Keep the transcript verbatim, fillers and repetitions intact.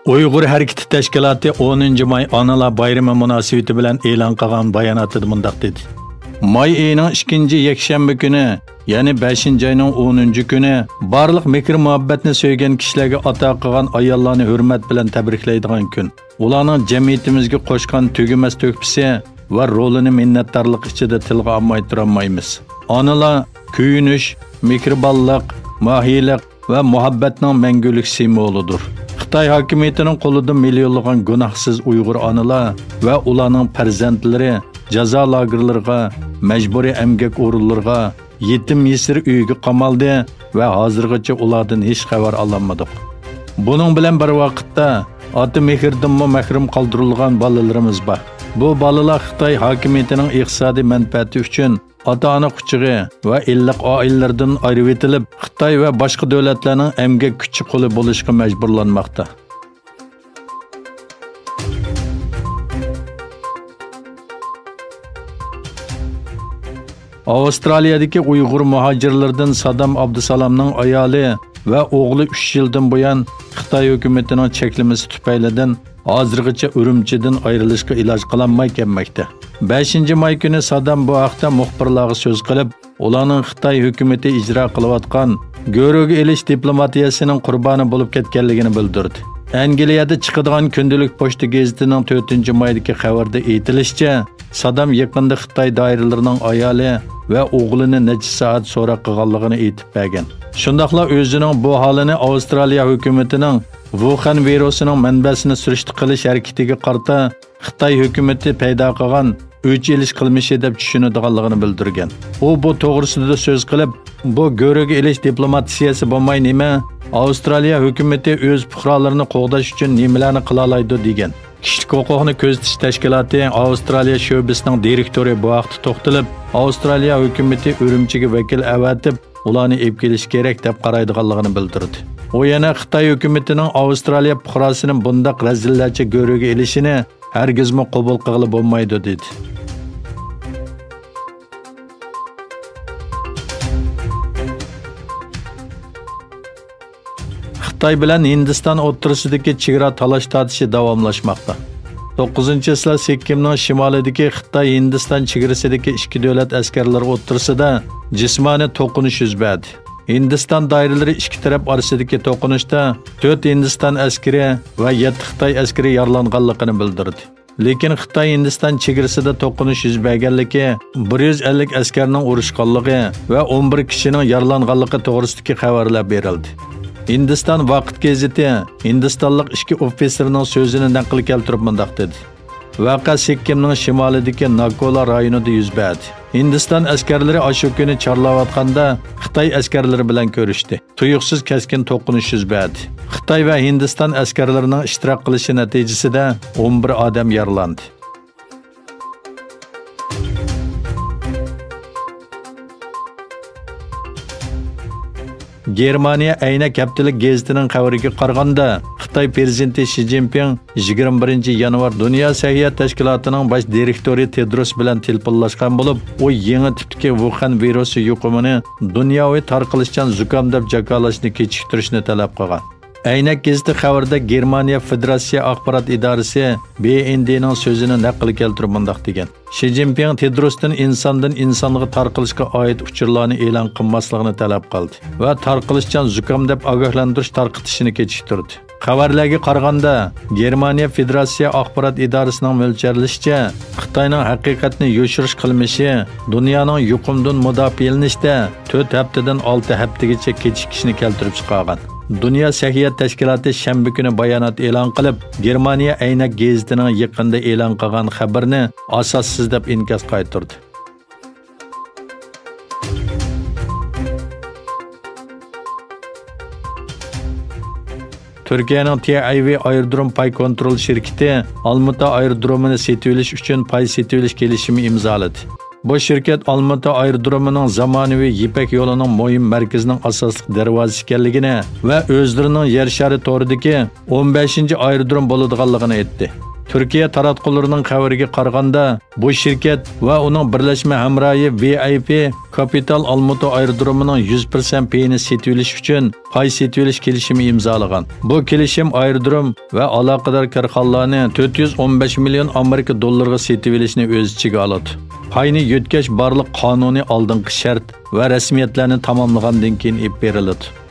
ئۇيغۇر ھەرىكىتى تەشكىلاتى ئونىنچى ماي ئانىلار بايرىمى مۇناسىۋىتى بىلەن ئېلان قىلغان باياناتىدا مۇنداق دېدى: ماي ئېيىنىڭ ئىككىنچى يەكشەنبە كۈنى، يەنى بەشىنچى ئاينىڭ ئونىنچى كۈنى، بارلىق مېھىر-مۇھەببەتنى سۆيگەن كىشىلەرگە ئاتا قىلغان ئاياللارنى ھۆرمەت بىلەن تەبرىكلەيدىغان كۈن. ئۇلارنىڭ جەمئىيىتىمىزگە قوشقان تۈگىمەس تۆھپىسى ۋە رولىنى مىننەتدارلىق ئىچىدە تىلغا ئالماي تۇرالمايمىز. ئانىلار كۆيۈنۈش، مېھرىبانلىق، ماھىيلىق ۋە مۇھەببەتنىڭ مەڭگۈلۈك سىمۋولىدۇر. خىتاي ھاكىمىيىتىنىڭ قولىدا مىليونلىغان گۇناھسىز ئۇيغۇر ئانىلار ۋە ئۇلارنىڭ پەرزەنتلىرى جازا لاگېرلىرىغا، مەجبۇرىي ئەمگەك ئورۇنلىرىغا، يېتىم يېسىر ئۆيگە قامالدى ۋە ھازىرغىچە ئۇلاردىن ھېچ خەۋەر ئالالمىدۇق. بۇنىڭ بىلەن بىر ۋاقىتتا، ئاتا مېھرىدىنمۇ مەھرۇم قالدۇرۇلغان بالىلىرىمىز بار. بۇ بالىلار خىتاي ھاكىمىيىتىنىڭ ئىقتىسادىي مەنپەئەتى ئۈچۈن ئاتا-ئانا قۇچىقى ۋە ئىللىق ئائىلىلىرىدىن ئايرىۋېتىلىپ، خىتاي ۋە باشقا دۆلەتلەرنىڭ ئەمگەك كۈچى قۇلى بولۇشقا مەجبۇرلانماقتا. ئاۋسترالىيەدىكى ئۇيغۇر مۇھاجىرلىرىدىن سادام ئابدۇسالامنىڭ ئايالى ۋە ئوغلى ئۈچ يىلدىن بۇيان خىتاي ھۆكۈمىتىنىڭ چەكلىمىسى تۈپەيلىدىن ھازىرغىچە ئۈرۈمچىدىن ئايرىلىشقا ئىلاج قىلالماي كەلمەكتە. بەشىنچى ماي كۈنى سادام بۇ ھەقتە مۇخبىرلارغا سۆز قىلىپ، ئۇلارنىڭ خىتاي ھۆكۈمىتى ئىجرا قىلىۋاتقان گۆرۈگە ئېلىش دىپلوماتىيەسىنىڭ قۇربانى بولۇپ كەتكەنلىكىنى بىلدۈردى. ئەنگلىيەدە چىقىدىغان كۈندىلىك پوچتا گېزىتىنىڭ تۆتىنچى مايدىكى خەۋىرىدە ئېيتىلىشىچە، سادام يېقىندا خىتاي دائىرىلىرىنىڭ ئايالى ۋە ئوغلىنى نەچچە سائەت سوراق قىلغانلىقىنى ئېيتىپ بەرگەن. شۇنداقلا ئۆزىنىڭ بۇ ھالىنى ئاۋسترالىيە ھۆكۈمىتىنىڭ ۋۇخەن ۋىرۇسىنىڭ مەنبەسىنى سۈرۈشتە قىلىش ھەرىكىتىگە قارىتا خىتاي ھۆكۈمىتى پەيدا قىلغان ئۆچ ئېلىش قىلمىشى دەپ چۈشىنىدىغانلىقىنى بىلدۈرگەن. ئۇ بۇ توغرىسىدا سۆز قىلىپ، بۇ گۆرۈگە ئېلىش دىپلوماتىيەسى بولماي نېمە؟ ئاۋسترالىيە ھۆكۈمىتى ئۆز پۇقرالىرىنى قوغداش ئۈچۈن نېمىلەرنى قىلالايدۇ؟ دېگەن. كىشىلىك ھوقۇقنى كۆزىتىش تەشكىلاتى ئاۋسترالىيە شۆبىسىنىڭ دىرېكتورى بۇ ھەقتە توختىلىپ، ئاۋسترالىيە ھۆكۈمىتى ئۈرۈمچىگە ۋەكىل ئەۋەتىپ، ئۇلارنى ئېلىپ كېلىش كېرەك دەپ قارايدىغانلىقىنى بىلدۈردى. ئۇ يەنە خىتاي ھۆكۈمىتىنىڭ ئاۋسترالىيە پۇقراسىنى بۇنداق رەزىللەرچە گۆرۈگە ئېلىشىنى ھەرگىزمۇ قوبۇل قىلغىلى بولمايدۇ، دېدى. خىتاي بىلەن ھىندىستان ئوتتۇرىسىدىكى چېگرا تالاش-تارتىشى داۋاملاشماقتا. توققۇزىنچى چېسلا سىككىمنىڭ شىمالىدىكى خىتاي-ھىندىستان چېگرىسىدىكى ئىككى دۆلەت ئەسكەرلىرى ئوتتۇرىسىدا جىسمانىي توقۇنۇش يۈز بەردى. ھىندىستان دائىرىلىرى ئىككى تەرەپ ئارىسىدىكى توقۇنۇشتا تۆت ھىندىستان ئەسكىرى ۋە يەتتە خىتاي ئەسكىرى يارىلانغانلىقىنى بىلدۈردى. لېكىن خىتاي-ھىندىستان چېگرىسىدا توقۇنۇش يۈز بەرگەنلىكى، بىر يۈز ئەللىك ئەسكەرنىڭ ئۇرۇشقانلىقى ۋە ئون بىر كىشىنىڭ يارىلانغانلىقى توغرىسىدىكى خەۋەرلەر بېرىلدى. ھىندىستان ۋاقىت گېزىتى ھىندىستانلىق ئىككى ئوفىتسېرنىڭ سۆزىنى نەقىل كەلتۈرۈپ مۇنداق دېدى: ۋەقە سىككىمنىڭ شىمالىدىكى ناكولا رايونىدا يۈز بەردى. ھىندىستان ئەسكەرلىرى ئاشۇ كۈنى چارلاۋاتقاندا، خىتاي ئەسكەرلىرى بىلەن كۆرۈشتى. تۇيۇقسىز كەسكىن توقۇنۇش يۈز بەردى. خىتاي ۋە ھىندىستان ئەسكەرلىرىنىڭ ئىشتىراك قىلىشى نەتىجىسىدە ئون بىر ئادەم يارىلاندى. گېرمانىيە ئەينەك ھەپتىلىك گېزىتىنىڭ خەۋىرىگە قارىغاندا، خىتاي پىرېزىدېنتى شى جىنپىڭ يىگىرمە بىرىنچى يانۋار دۇنيا سەھىيە تەشكىلاتىنىڭ باش دىرېكتورى تېدروس بىلەن تېلېفونلاشقان بولۇپ، ئۇ يېڭى تىپتىكى ۋۇخەن ۋىرۇسى يۇقۇمىنى دۇنياۋى تارقىلىشچان زۇكام دەپ جاكارلاشنى كېچىكتۈرۈشنى تەلەپ قىلغان. ئەينەك گېزىتى خەۋىرىدە گېرمانىيە فېدېراتسىيە ئاخبارات ئىدارىسى بى ئېن دېنىڭ سۆزىنى نەقىل كەلتۈرۈپ مۇنداق دېگەن: شى جىنپىڭ تېدروستىن ئىنساندىن ئىنسانغا تارقىلىشقا ئائىت ئۇچۇرلارنى ئېلان قىلماسلىقىنى تەلەپ قىلدى ۋە تارقىلىشچان زۇكام دەپ ئاگاھلاندۇرۇش تارقىتىشىنى كېچىكتۈردى. خەۋەرلەرگە قارىغاندا، گېرمانىيە فېدېراتسىيە ئاخبارات ئىدارىسىنىڭ مۆلچەرلىشىچە، خىتاينىڭ ھەقىقەتنى يوشۇرۇش قىلمىشى دۇنيانىڭ يۇقۇمدىن مۇداپىئەلىنىشتە تۆت ھەپتىدىن ئالتە ھەپتىگىچە كېچىكىشنى كەلتۈرۈپ چىقارغان. دۇنيا سەھىيە تەشكىلاتى شەنبە كۈنى بايانات ئېلان قىلىپ، گېرمانىيە ئەينەك گېزىتىنىڭ يېقىندا ئېلان قىلغان خەۋىرىنى ئاساسسىز دەپ ئىنكاس قايتۇردى. تۈركىيەنىڭ تىيەئەيۋى ئايرودروم پاي كونترول شىركىتى ئالمۇتا ئايرودرومىنى سېتىۋېلىش ئۈچۈن پاي سېتىۋېلىش كېلىشىمى ئىمزالىدى. بۇ شىركەت ئالمۇتا ئايرودرومىنىڭ زامانىۋى يىپەك يولىنىڭ مۇھىم مەركىزىنىڭ ئاساسلىق دەرۋازىسى ئىكەنلىكىنى ۋە ئۆزلىرىنىڭ يەر شارى تورىدىكى ئون بەشىنچى ئايرودروم بولىدىغانلىقىنى ئېيتتى. تۈركىيە تاراتقۇلىرىنىڭ خەۋىرىگە قارىغاندا، بۇ شىركەت ۋە ئۇنىڭ بىرلەشمە ھەمراھى ۋىئايپى كاپىتال ئالمۇتى ئايرودرومىنىڭ يۈز پىرسەنت پېيىنى سېتىۋېلىش ئۈچۈن پاي سېتىۋېلىش كېلىشىمى ئىمزالىغان. بۇ كېلىشىم ئايرودروم ۋە ئالاقىدار كارخانىلارنى تۆت يۈز ئون بەش مىليون ئامېرىكا دوللىرىغا سېتىۋېلىشنى ئۆز ئىچىگە ئالىدۇ. پاينى يۆتكەش بارلىق قانۇنىي ئالدىنقى شەرت ۋە رەسمىيەتلەرنى تاماملىغاندىن كېيىن ئېلىپ بېرىلىدۇ.